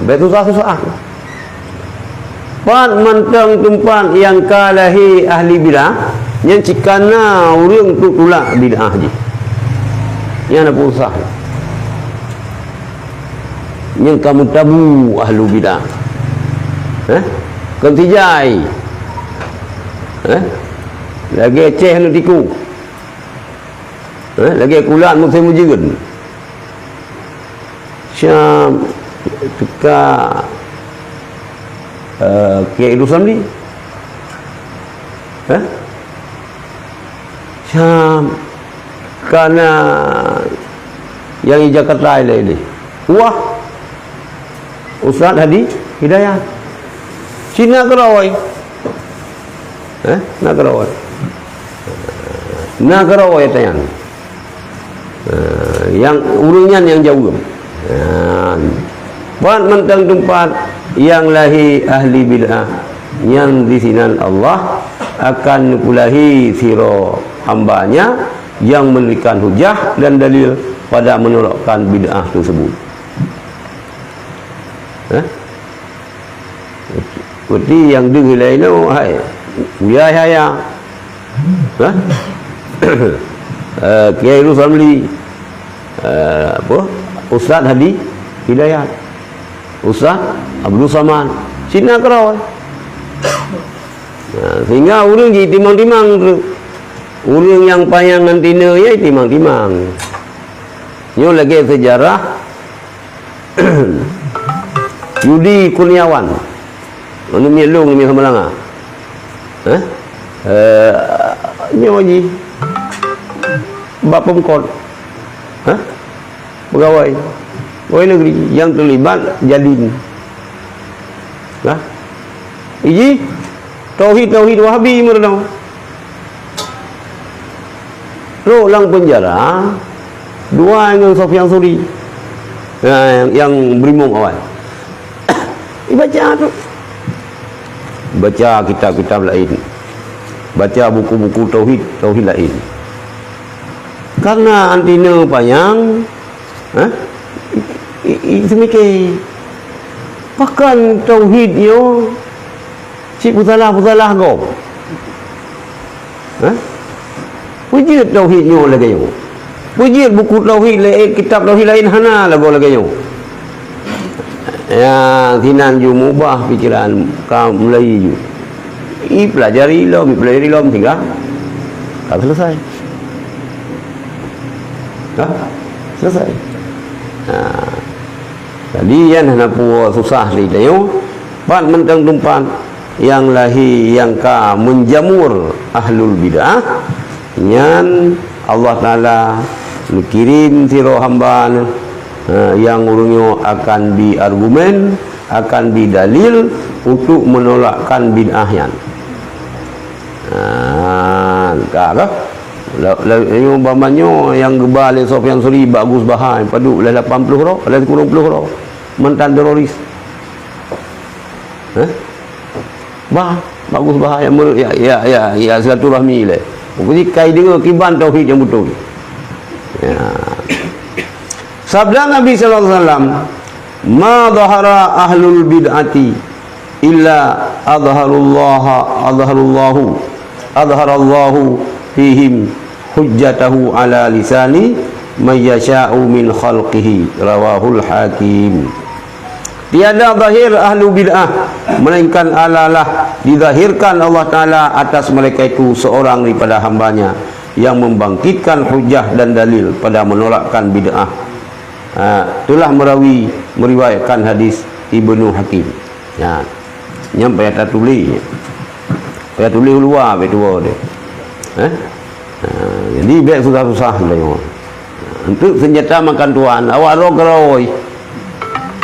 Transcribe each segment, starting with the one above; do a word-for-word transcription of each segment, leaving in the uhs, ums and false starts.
Bèk susah-susah. Pat mantong teumpat nyang ka lahé ahli bid'ah, nyan cit kana ureueng tu tulak bid'ah jih. Nyan na peue susah. Nyang ka meutabu ahli bid'ah. Eh? Kon sijai. Eh? Lagèe ceh ngon tiku. Eh? Lagèe kulat musém ujeuen. Syam teuka, eh, Kiai Idrus Ramli. Eh? Syam kana nyang di Jakarta ilèe-ilèe. Wah. Ustaz Hadi Hidayat. Cit na keurôi. Eh, na keurôi. Na keurôi tanyan. Eh, nyang ureueng nyan nyang jaweueb. Nyan. Pat mantong teumpat nyang lahé ahli bid'ah, nyan disinan Allah akan neupeulahé sidroe hamba-Nya nyang meunurunkan hujah dan dalil pada menolakkan bid'ah tersebut. Eh? Berarti nyang deuh ilèe nyoe, hai, Buya Yahya. Hah? Eh, Kiai Idrus Ramli. Eh, apa? Ustaz Hadi Hidayat. Ustaz Abdul Samad. Cit na keurôi. Nah, sehingga ureueng jitimang-timang tu. Ureueng nyang panyang ngon tinoe nyan jitimang-timang. Nyoe lagèe seujarah Yudi Kurniawan. Anu miet lôn, miet Samalanga. Hah? Eh, nyoe jih. Bak Pemkot. Hah? Pegawai. Pegawai negeri nyang terlibat Jalin. Nah. Iji tauhid-tauhid Wahabi meurunoe. Trok lam penjara, dua ngon Sofyan Suri. Nah, nyang, nyang beurimong awai. Ibaca tu. Baca kitab-kitab laén. Baca buku-buku tauhid, tauhid laén. Karena anti nyoe panyang, ha? I, i, i, seumiké. Pakon tauhid nyoe cit peusalah-peusalah gob? Ha? Peue jeuet tauhid nyoe lagèe nyoe? Peue jeuet buku tauhid lé, eh, kitab tauhid laén hana lagoe lagèe nyoe? Ya, sinan ju mubah pikiran ka mulai ju. I pelajari lom, i pelajari lom sehingga ka selesai. Hah? Selesai. Ha. Jadi, nyan hana peue susah lé tanyoe. Pat mantong teumpat nyang lahé nyang ka menjamur ahlul bid'ah, nyan Allah Taala neukirém sidroe hamba, ha, nyang ureueng nyoe akan bi argumen, akan bi dalil untuk menolakkan bid'ah nyan. Ha, ka kah? La-, la-, nyoe umpama nyoe nyang geuba lé Sofyan Suri bak Gus Baha, padub lé lapan ploh droe, lé sikureueng ploh droe, mantan teroris. Hah? Bah, bak Gus Baha nyang meureuek, ya, ya, ya, ya, silaturahmi lé. Pokoknya kai deungoe kiban tauhid nyang beutôi. Ya. Sabda Nabi sallallahu alaihi wasallam, "Ma dhahara ahlul bid'ati illa adharallaha, adharallahu, adharallahu fihim hujjatahu ala lisani may yasha'u min khalqihi." Rawahul Hakim. Tiada zahir ahlu bid'ah, melainkan adalah dizahirkan Allah Taala atas mereka itu seorang daripada hamba-Nya yang membangkitkan hujah dan dalil pada menolakkan bid'ah. Ha, telah merawi, meriwayatkan hadis Ibnu Hakim. Ha, nyan payah tatuléh. Payah tuléh u luwa, bèk tuwoe deh. Eh? Ha, jadi bèk susah-susah lé nyoe. Untuk senjata makan tuan, awak droe keurôi.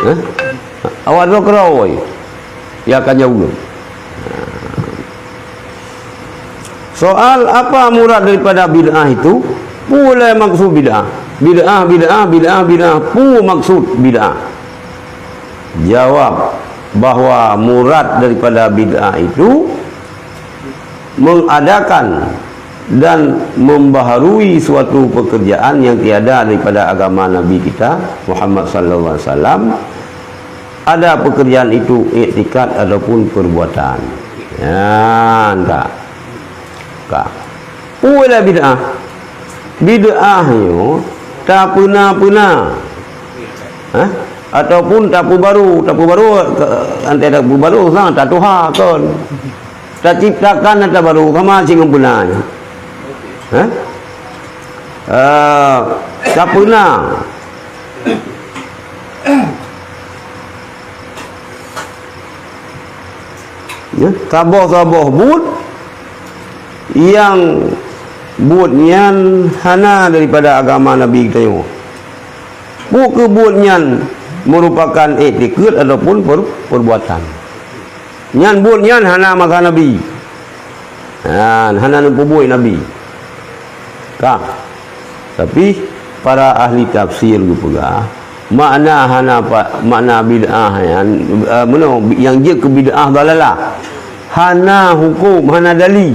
Eh? Awak droe keurôi. Ya akan jaweueb. Soal apa murad daripada bid'ah itu? Peue lé maksud bid'ah? Bid'ah, bid'ah, bid'ah, bid'ah. Peue maksud bid'ah? Jawab bahwa murad daripada bid'ah itu mengadakan dan membaharui suatu pekerjaan yang tiada daripada agama Nabi kita Muhammad sallallahu alaihi wasallam, Ada pekerjaan itu iktikad ataupun perbuatan. Nyan ka. Ka. Peue lah bid'ah? Bid'ah nyoe tapeuna-peuna. Hah? Ataupun tapeubaru, tapeubaru, ke, antai tapeubaru, sang tatuha kon. Taciptakan ata baru, sama cit ngon peuna nyoe. Hah? Eh, tapeuna. Ya, saboh-saboh buet nyang buet nyan hana daripada agama Nabi geutanyoe. Peue keuh buet nyan merupakan iktikad ataupun per-, perbuatan. Nyan buet nyan hana masa Nabi. Nyan hana neupeubuet Nabi. Ka. Tapi para ahli tafsir geupeugah, makna hana pa-, makna bid'ah nyan, eh, meunoe, nyang jeuet keu bid'ah dalalah. Hana huköm, hana dali.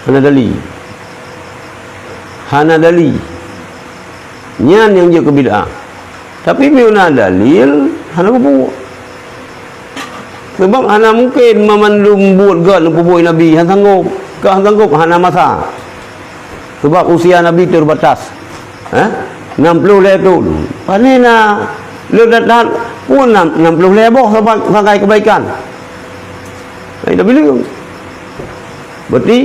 Hana dali. Hana dali. Nyan nyang jeuet keu bid'ah. Tapi meunyoe na dalil, hana peue. Sebab hana mungken mamandum buet gét neupeubuet Nabi, hana sanggob. Ka hana sanggob, hana masa. Sebab usia Nabi terbatas. Eh? Enam puluh lhèe thôn. Pane na le that-that pun enam, enam puluh lhèe boh sagai, sagai kebaikan. Hai Nabi lé. Berarti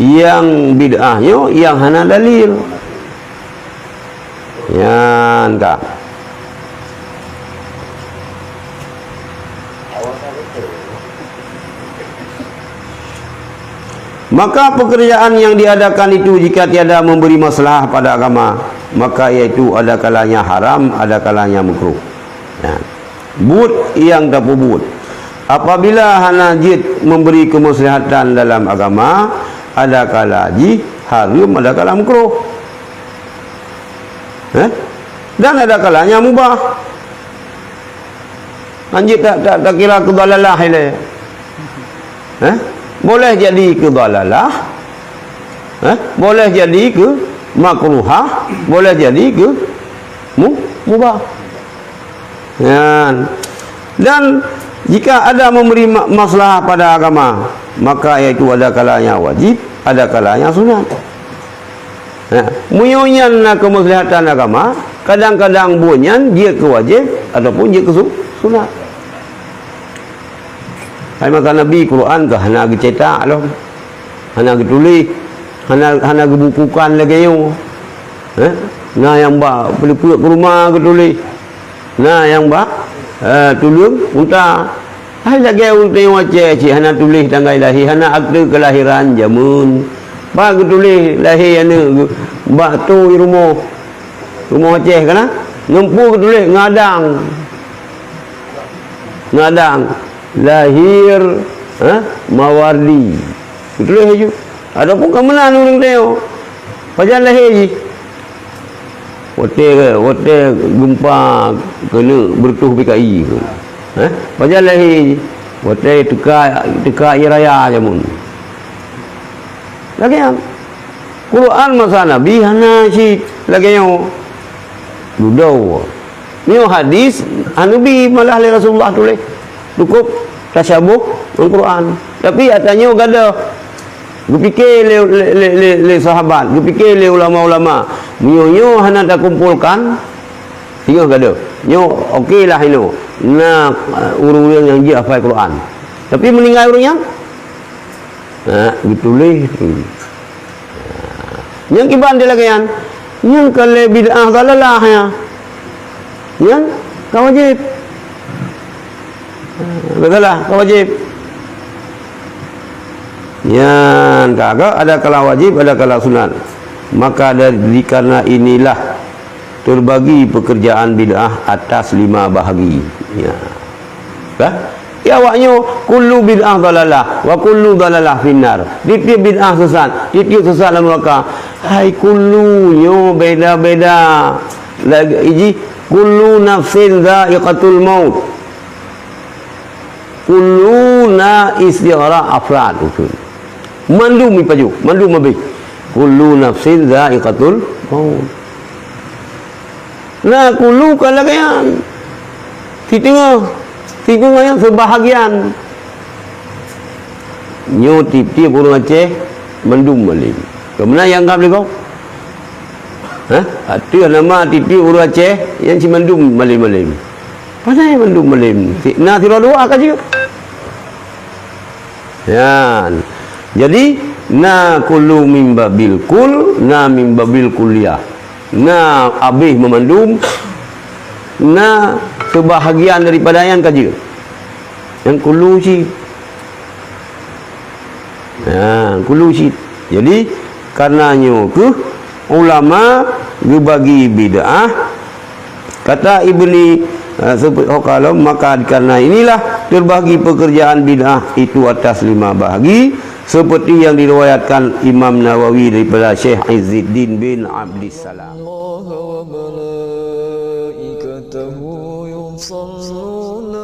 nyang bid'ah nyoe nyang hana dalil. Nyan ka. Maka pekerjaan yang diadakan itu jika tiada memberi masalah pada agama, maka iaitu ada kalanya haram, ada kalanya makruh. Nyan. Buet nyang tapeubuet. Apabila hana jeuet memberi kemaslahatan dalam agama, ada kala jih hareuem, ada kala makruh. Eh? Dan ada kalanya mubah. Hanjeuet tak, tak, tak kira keu dalalah ilée. Eh? Boleh jadi keu dalalah. Eh? Boleh jadi keu makruhah, boleh jadi keu mu-, mubah. Nyan. Dan jika ada memberi ma-, maslahah pada agama, maka iaitu ada kalanya wajib, ada kalanya sunat. Nah, meunyoe nyan na keumaslahatan agama, kadang-kadang buet nyan jeuet keu wajéb ataupun jeuet keu su-, sunat. Hai masa Nabi, Quran ka hana geucetak lom, hana geutuléh, hana, hana geubukukan lagée nyoe. Eh? Na nyang bak peuleupeuk keu rumoh geutuléh. Na nyang bak, eh, tuleueng unta. Hai lagée ureuëng Aceh cit hana tuléh tanggai lahé, hana akte keulahiran jameun. Bak geutuléh lahé aneuëk bak toe rumoh, rumoh Aceh kana? Ngon peue geutuléh? Ngadang. Ngadang. Lahir, eh, Mawardi. Geutuléh laju. Ataupun ka meunan ureuëng tanyoe. Pajan lahé jih? Watée, watée geumpa keuneuk beureutoh B K I tu. Eh? Pajan lahé jih? Watée teuka, teuka ie raya jameun. Lagée nyan. Quran masa Nabi hana cit lagée nyoe. Dudoe. Nyoe hadis hana bi malah lé Rasulullah tuléh. Cukup tasyabuh ngon Quran. Tapi ata nyoe gadoh. Geupike lé, lé, lé, lé, lé sahabat, geupike lé ulama-ulama. Meunyoe nyoe hana takumpolkan, singoh gadoh. Nyoe oke lah inoe. Na, uh, ureuëng-ureuëng nyang jeuet hafai Quran. Tapi meuninggai ureuëng nyan, ha, geutuléh tu. Nyang kiban di lagée nyan, nyang ka lé bid'ah dalalah nyan. Nyan ka wajéb. Beutôi lah, ka wajéb. Nyan ka, ka ada kala wajéb, ada kala sunat. Maka dari karena inilah terbagi pekerjaan bid'ah atas lima bahagi. Ya. Dah? Ya, awak nyoe, "Kullu bid'ah dalalah, wa kullu dalalah finnar." Tiep-tiep bid'ah sesat, tiep-tiep sesat lam neraka. Hai kullu nyoe beda-beda. Lagi, iji, "Kullu nafsin dha'iqatul maut." Kullu na istighraq afrad usul. Mandum ipajoh, mandum habéh. Kullu nafsin dha'iqatul maut. Na kullu ka lagée nyan. Di teungoh, di teungoh nyan seubahagian. Nyoe tieb-tieb ureuëng Aceh mandum malem. Keumeuna nyang anggab lé gob? Hah? Ateueh nama tieb-tieb ureuëng Aceh nyang cit mandum malem-malem. Padahai mandum malem. Si-, na sidroe dua ka jeuet. Nyan. Jadi, na kullu mim babil kul, na mim babil kulliyah. Na abéh meumandum, na seubahagian daripada nyan ka jeuet. Nyang kullu cit. Ha, kullu cit. Jadi, kareuna nyoe kheueh ulama geubagi bid'ah, kata Ibni, eh, Sufyan, maka karena inilah terbagi pekerjaan bid'ah itu atas lima bahagi, seperti yang diriwayatkan Imam Nawawi daripada Syekh Izzuddin bin Abdissalam. الله وملائكته يصلون